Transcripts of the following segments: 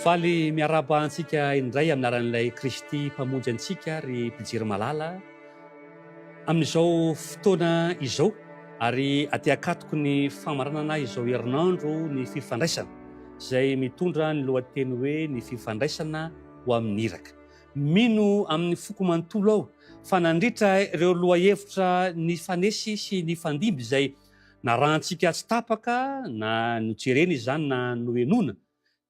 Faly miarahaba antsika indray amin'ny anaran'ilay Kristy Mpamonjy antsika ry mpijery malala amin'izao fotoana izao ary aty akatoko ny famaranana izao herinandro ny fifandraisana izay mitondra ny lohateny hoe ny fifandraisana ho amin'ny iraka. Mino amin'ny foko manontolo aho fa nandritra ireo lohahevitra nifanesy sy nifandimby izay narahantsika tsy tapaka na nojerena izany na nohenoina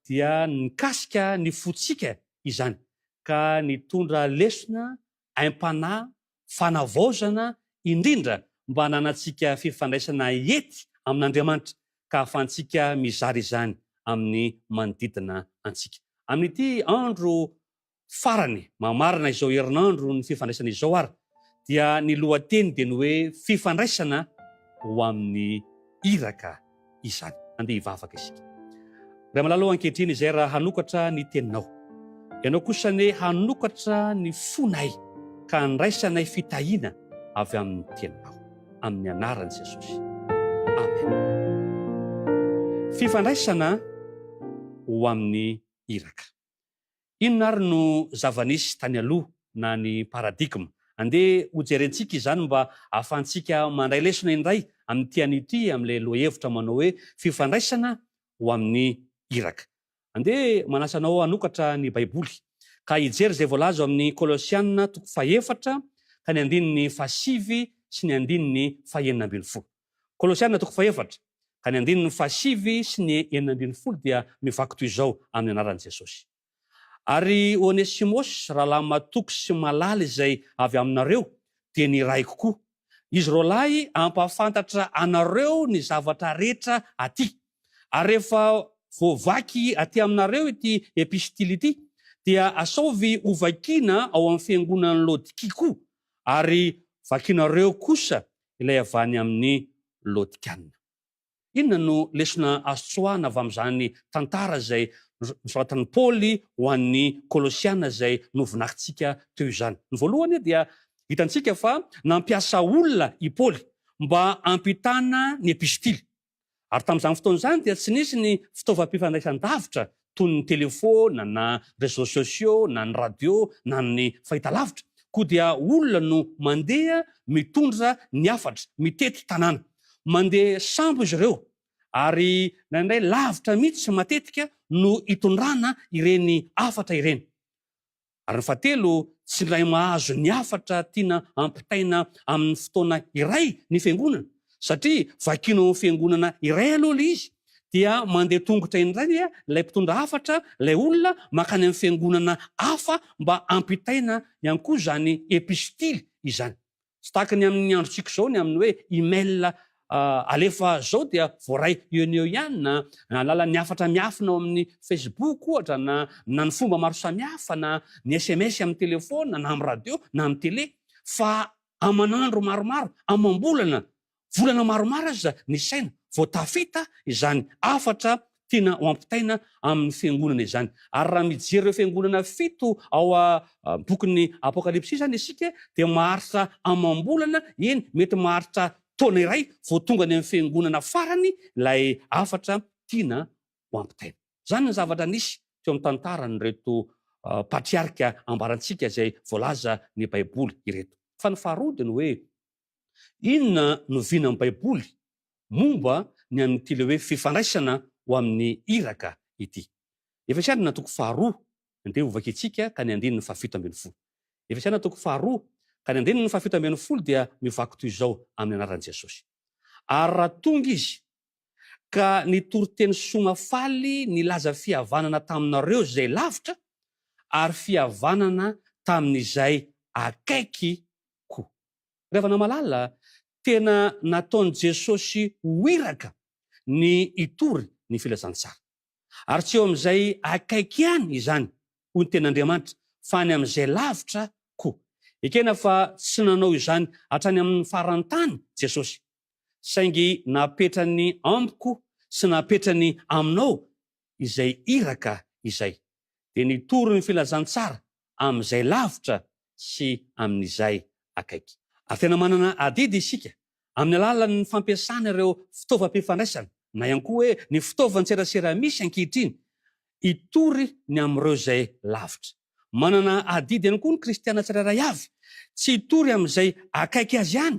dia nikasika ny fontsika izany ka nitondra lesona aim-panahy, fanavaozana indrindra mba hananantsika fifandraisana hety amin'Andriamanitra ka ahafahantsika mizara izany amin'ny manodidina antsika. Amin'ity andro farany mamarana izao herinandro ny fifandraisana izao ary dia ny lohateny dia ny hoe fifandraisana ho amin'ny iraka izany. Andeha hivavaka isika. Ray malala ô ankehitriny izay raha hanokatra ny teninao. Ianao kosa anie hanokatra ny fonay ka handraisanay fitahiana avy amin'ny teninao. Amin'ny anaran'i Jesosy. Amen. Fifandraisana ho amin'ny iraka. Inona ary no zava-nisy tany aloha na ny paradigme? Andeha hojerentsika izany mba hahafahantsika mandray lesona indray amin'ity anio ity amin'ilay lohahevitra manao hoe fifandraisana ho amin'ny iraka. Andeha manasa anao hanokatra ny Baiboly ka hijery izay voalaza ao amin'ny Kolosiana toko fahefatra ka ny andininy fahasivy sy ny andininy fahenina ambin'ny folo. Kolosiana toko fahefatra ka ny andininy fahasivy sy ny 16 dia mivaky toy izao amin'ny anaran'i Jesosy. Ary Onesimosy, rahalahy matoky sy malala izay avy aminareo, dia nirahiko koa. Izy roalahy hampahafantatra anareo ny zavatra rehetra aty. Ary rehefa voavaky aty aminareo ity epistily ity, dia asaovy hovakiana ao amin'ny fiangonan'i Laodikia koa, ary vakinareo kosa ilay avy any amin'ny Laodikiana. Inona no lesona azo tsoahina avy amin'izany tantara izay nosoratan'i Paoly ho an'ny Kolosiana izay novonakintsika teo izany? Ny voalohany dia hitantsika fa nampiasa olona i Paoly mba hampitana ny epistily. Ary tamin'izany fotoana izany dia tsy nisy ny fitaovam-pifandraisan-davitra toy ny telefaona na réseaux sociaux na ny radio na ny fahitalavitra. Koa dia olona no mandeha mitondra ny hafatra, mitety tanàna. Mandeha sambo izy ireo ary indraindray lavitra mihitsy matetika no itondrana ireny hafatra ireny. Ary ny fahatelo, tsy ilay mahazo ny hafatra tiana ampitaina amin'ny fotoana iray ny fiangonana, satria vakiana ao amin'ny fiangonana iray aloha ilay izy, dia mandeha tongotra indray ilay mpitondra hafatra, ilay olona, mankany amin'ny fiangonana hafa mba hampitaina ihany koa izany epistily izany. Tsy tahaka ny amin'ny androntsika izao ny amin'ny hoe email alefa izao dia voaray eo no eo ihany na alalan'ny hafatra miafina ao amin'ny Facebook ohatra na na ny fomba maro samihafa na ny sms amin'ny telefaonina na amin'ny radio na amin'ny tele fa aman'andro maromaro amam-bolana Volana maromaro aza ny saina vao tafita izany hafatra tiana ho ampitaina amin'ny fiangonana izany. Ary raha mijery ireo fiangonana fito ao bokin'ny Apokalypsy izany isika dia maharitra amam-bolana, eny mety maharitra taona iray vao tonga any amin'ny fiangonana farany ilay hafatra tiana ho ampitaina. Izany ny zavatra nisy teo amin'ny tantaran'ireto patriarika ambarantsika izay voalaza ny Baiboly ireto. Fa ny faharoa dia ny hoe Inona no vinan'ny Baiboly momba ny amin'ity ilay hoe fifandraisana ho amin'ny iraka ity? Efesiana toko faharoa, andeha hovakintsika ka ny andininy fahafito ambin'ny folo. Efesiana toko faharoa ka ny andininy fahafito ambin'ny folo dia mivaky toy izao amin'ny anaran'i Jesosy. Ary raha tonga izy ka nitory teny soa mahafaly nilaza fihavanana taminareo izay lavitra ary fihavanana tamin'izay akaiky koa. Ry havana malala, tena nataon'i Jesosy ho iraka ny hitory ny filazantsara. Ary tsy eo amin'izay akaiky ihany izany, hoy ny Tenin'Andriamanitra, fa any amin'izay lavitra koa. Ekena fa tsy nanao izany hatrany amin'ny faran'ny tany Jesosy, saingy napetrany amiko sy napetrany aminao izay iraka izay, dia ny hitory ny filazantsara amin'izay lavitra sy amin'izay akaiky. Ary tena manana adidy isika amin'ny alalan'ny fampiasana ireo fitaovam-pifandraisana na ihany koa hoe ny fitaovan-tserasera misy ankehitriny. hitory ny amin'ireo izay lavitra. Manana adidy ihany koa ny kristiana tsirairay avy, tsy hitory amin'izay akaiky azy ihany,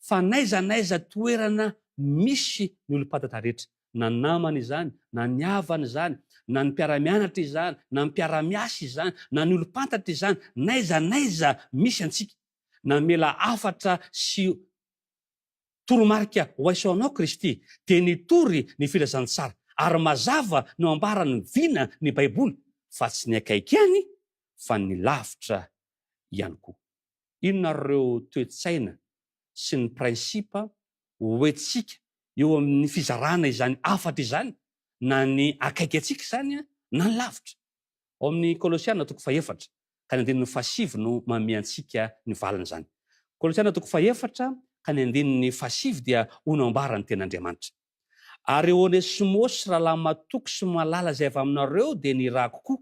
fa n'aiza n'aiza toerana misy ny olom-pantatra rehetra, na ny namana izany, na ny havana izany, na ny mpiara-mianatra izany, na ny mpiara-miasa izany, na ny olom-pantatra izany, n'aiza n'aiza misy antsika. Namela hafatra sy toromarika ho ahy sy ho anao Kristy, dia nitory ny filazantsara, ary mazava no ambaran'ny vina ny Baiboly fa tsy ny akaiky ihany fa ny lavitra ihany koa. Inona ary ireo toe-tsaina sy ny principe hoentintsika eo amin'ny fizarana izany hafatra izany na ny akaiky antsika izany na ny lavitra? Ao amin'ny Kolosiana toko fahefatra ka ny andininy fahasivy no manome antsika ny valin'izany. Kolosiana toko fahefatra ka ny andininy fahasivy dia ho nambara ny tenin'Andriamanitra. Ary Onesimosy rahalahy matoky sy malala izay avy aminareo dia nirahako koa,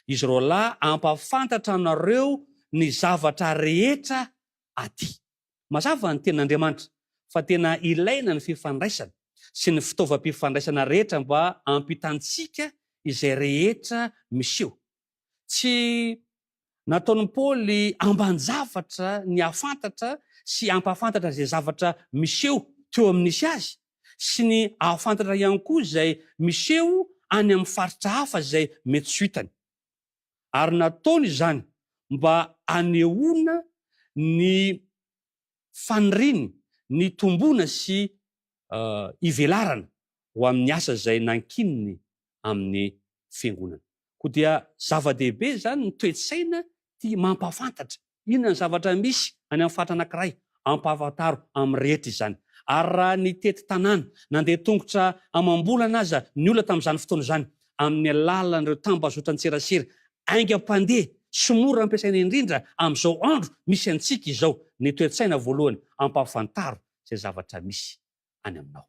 izy roalahy hampahafantatra anareo ny zavatra rehetra aty. Mazava ny tenin'Andriamanitra fa tena ilaina ny fifandraisana sy ny fitaovam-pifandraisana rehetra mba hampitantsika izay rehetra miseho. Tsy nataon'i Paoly amban-javatra ny hahafantatra sy hampahafantatra izay zavatra miseho teo amin'ny nisy azy sy ny hahafantatra ihany koa izay miseho any amin'ny faritra hafa izay mety tsy ho hitany. Ary nataony izany mba hanehoana ny faniriany nitomboana sy hivelarana ho amin'ny asa izay nankininy amin'ny Fiangonana. Koa dia zava-dehibe izany ny toe-tsaina tia mampahafantatra inona ny zavatra misy any amin'ny faritra anankiray, ampahafantaro amin'ny rehetra izany. Ary raha nitety tanàna, nandeha tongotra amam-bolana aza ny olona tamin'izany fotoana izany, amin'ny alalan'ireo tambazotran-tserasera haingam-pandeha sy mora ampiasaina indrindra amin'izao andro misy antsika izao, ny toe-tsaina voalohany, ampahafantaro izay zavatra misy any aminao.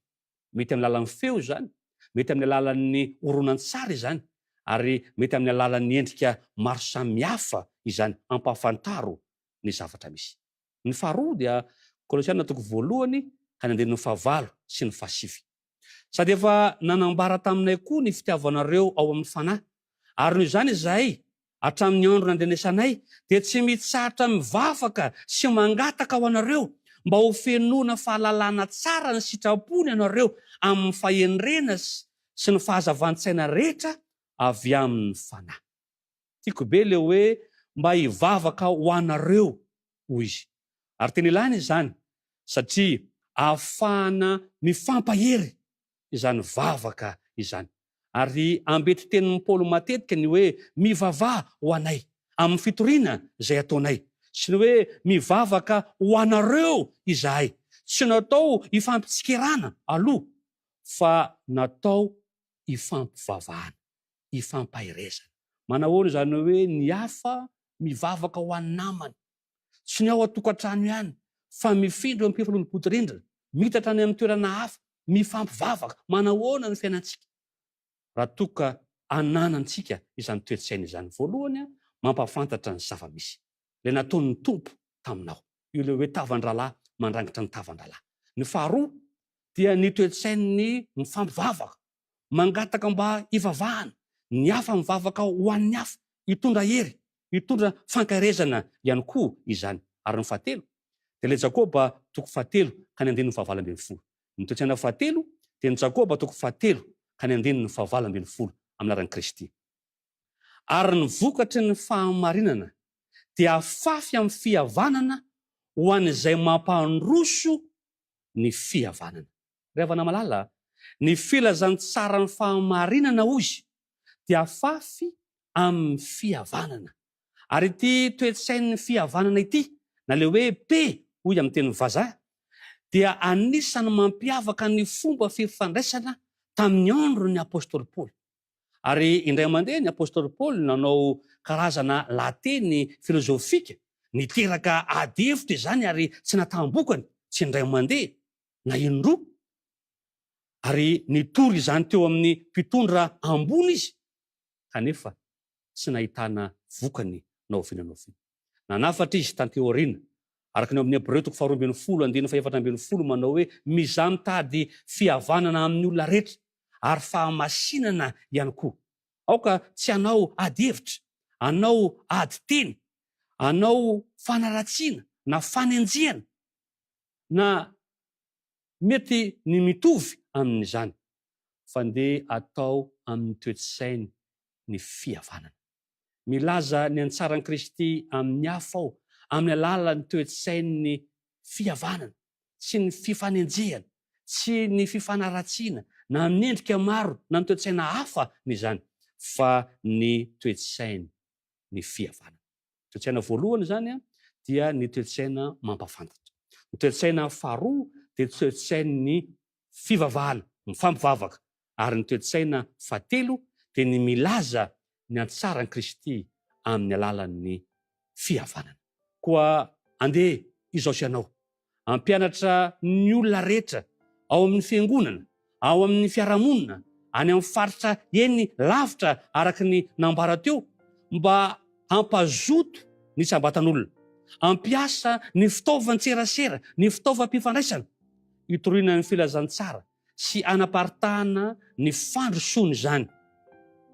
Mety amin'ny alalan'ny feo izany, mety amin'ny alalan'ny horonantsary izany, ary mety amin'ny alalan'ny endrika maro samihafa izany. Ampahafantaro ny zavatra misy. Ny faharoa dia Kolosiana toko voalohany ka ny andininy fahavalo sy ny fahasivy. Sady efa nanambara taminay koa ny fitiavanareo ao amin'ny Fanahy, ary noho izany izahay, hatramin'ny andro nandrenesanay, dia tsy mitsahatra mivavaka sy mangataka ho anareo, mba ho fenoina fahalalana tsara ny sitrapony ianareo amin'ny fahendrena sy ny fahazavan-tsaina rehetra avy amin'ny Fanahy. Tiako be le hoe mba hivavaka ho anareo hoy izy. Ary tena ilaina izany satria ahafahana mifampahery izany vavaka izany. Ary ambetitenin'i Paoly matetika ny hoe mivavaha ho anay amin'ny fitoriana izay ataonay sy ny hoe mivavaka ho anareo izahay. Tsy natao hifampitsikerana aloha fa natao hifampivavahana. ifampaherezana. Manahoana izany hoe ny hafa mivavaka ho an'ny namany? Tsy ny ao an-tokantrano ihany, fa mifindra eo am-pifanolobodirindrina, mitatra any amin'ny toerana hafa, mifampivavaka. Manahoana ny fiainantsika raha toa ka ananantsika izany toe-tsaina izany? Voalohany, mampahafantatra ny zava-misy, ilay nataon'ny Tompo taminao. Io ilay hoe tavan-drahalahy mandrangitra ny tavan-drahalahy. Ny faharoa dia ny toe-tsain'ny mifampivavaka. Mangataka mba hivavahana, ny hafa mivavaka ho an'ny hafa, hitondra hery, hitondra fankaherezana ihany koa izany. Ary ny fahatelo, dia ilay Jakoba toko fahatelo ka ny andininy fahavalo ambin'ny folo. Ny toe-tsaina fahatelo dia ny Jakoba toko fahatelo ka ny andininy fahavalo ambin'ny folo amin'ny anaran'i Kristy. Ary ny vokatry ny fahamarinana dia afafy amin'ny fihavanana ho an'izay mampandroso ny fihavanana. Ry havana malala, ny filazantsaran'ny fahamarinana, hoy izy, dia afafy amin'ny fihavanana. Ary ity toe-tsain'ny fihavanana ity, na ilay hoe paix hoy amin'ny teny vazaha, dia anisan'ny mampiavaka ny fomba fifandraisana tamin'ny andron'ny apostoly Paoly. Ary indray mandeha ny apostoly Paoly nanao karazana lahateny filozofika, niteraka ady hevitra izany ary tsy nataham-bokany, tsy indray mandeha na indroa, ary nitory izany teo amin'ny mpitondra ambony izy, kanefa tsy nahitana vokany na oviana na oviana. Nanafatra izy tanty aoriana, araka ny ao amin'ny Hebreo toko faharoa ambin'ny folo andininy fahefatra ambin'ny folo manao hoe, Mizaha mitady fihavanana amin'ny olona rehetra, ary fahamasinana ihany koa. Aoka tsy hanao ady hevitra, hanao ady teny, hanao fanaratsiana na fanenjehana na mety ny mitovy amin'izany, fa ndeha atao amin'ny toe-tsainy ny fihavanana. Milaza ny antsaran'i Kristy amin'ny hafa aho amin'ny alalan'ny toe-tsain'ny fihavanana, tsy ny fifanenjehana, tsy ny fifanaratsiana na amin'ny endrika maro na ny toe-tsaina hafa ny izany, fa ny toe-tsain'ny fihavanana. Toe-tsaina voalohany izany dia ny toe-tsaina mampahafantatra. Ny toe-tsaina faharoa dia toe-tsain'ny fivavahana, mifampivavaka. Ary ny toe-tsaina fahatelo dia ny milaza ny antsaran'i Kristy amin'ny alalan'ny fihavanana. Koa andeha izao sy ianao hampianatra ny olona rehetra ao amin'ny fiangonana, ao amin'ny fiarahamonina, any amin'ny faritra eny lavitra araka ny nambara teo mba hampazoto ny isam-batan'olona, hampiasa ny fitaovan-tserasera, ny fitaovam-pifandraisana hitoriana ny filazantsara sy hanaparitahana ny fandrosoan'izany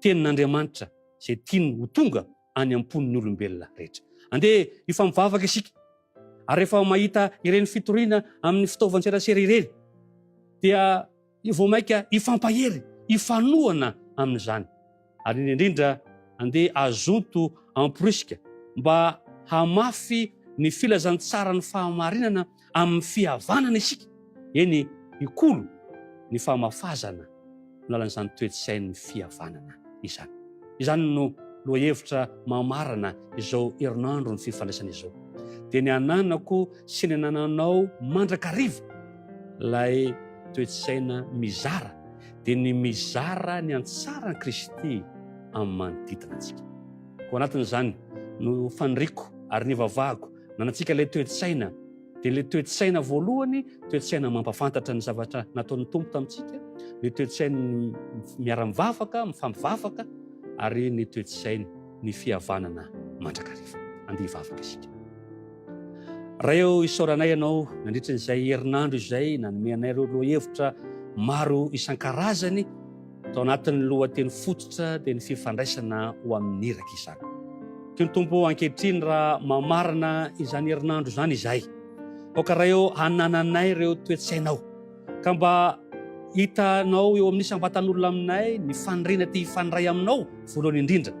Tenin'Andriamanitra izay tiany ho tonga any am-pon'ny olombelona rehetra. Andeha hifampivavaka isika, ary rehefa mahita ireny fitoriana amin'ny fitaovan-tserasera ireny, dia vao mainka hifampahery, hifanohana amin'izany. Ary indrindra indrindra, andeha hazoto hamporisika mba hamafy ny filazantsaran'ny fahamarinana amin'ny fihavanana isika, eny, hikolo ny famafazana amin'ny alalan'izany toe-tsain'ny fihavanana izany. Izany no lohahevitra mamarana izao herinandron'ny fifandraisana izao. Dia ny ananako sy ny anananao mandrakariva ilay toe-tsaina mizara, dia ny mizara ny antsaran'i Kristy amin'ny manodidina antsika. Koa anatin'izany no faniriako ary nivavahako nanantsika ilay toe-tsaina, dia ilay toe-tsaina voalohany, toe-tsaina mampafantatra ny zavatra nataon'ny Tompo tamintsika, ny toe-tsain'ny miara-mivavaka, mifampivavaka, ary ny toe-tsain' ny fihavanana mandrakariva. Andeha hivavaka isika. Ray ô, isaoranay Ianao nandritra izay herinandro izay nanome anay ireo lohahevitra maro isan-karazany tao anatin'ny lohateny fototra dia ny fifandraisana ho amin'ny iraka izany. Tian'ny Tompo ankehitriny raha mamarana izany herinandro izany izahay. Aoka Ray ô hanananay ireo toe-tsainao ka mba hitanao eo amin'ny isam-batan'olona aminay ny faniriana te hifandray aminao voalohany indrindra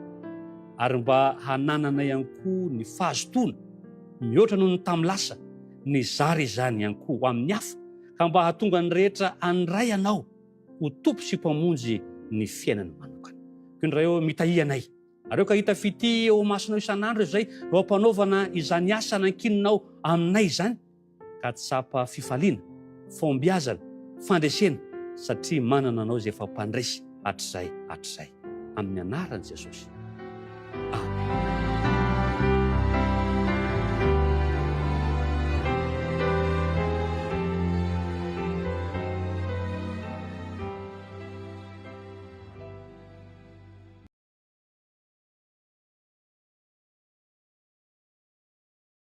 ary mba hanananay ihany koa ny fahazotoana mihoatra noho ny tamin'ny lasa nizara izany ihany koa ho amin'ny hafa ka mba hahatonga ny rehetra handray anao ho Tompo sy Mpamonjy ny fiainany manokana. Koa ny Ray ô mitahia anay. Ary aoka hahita fitia eo imasonao isan'andro izay eo am-panaovana izany asa nankininao aminay izany, ka tsapa fifaliana, fahombiazana, fandresena, satria manana Anao izay efa Mpandresy hatrizay hatrizay. Amin'ny anaran'i Jesosy.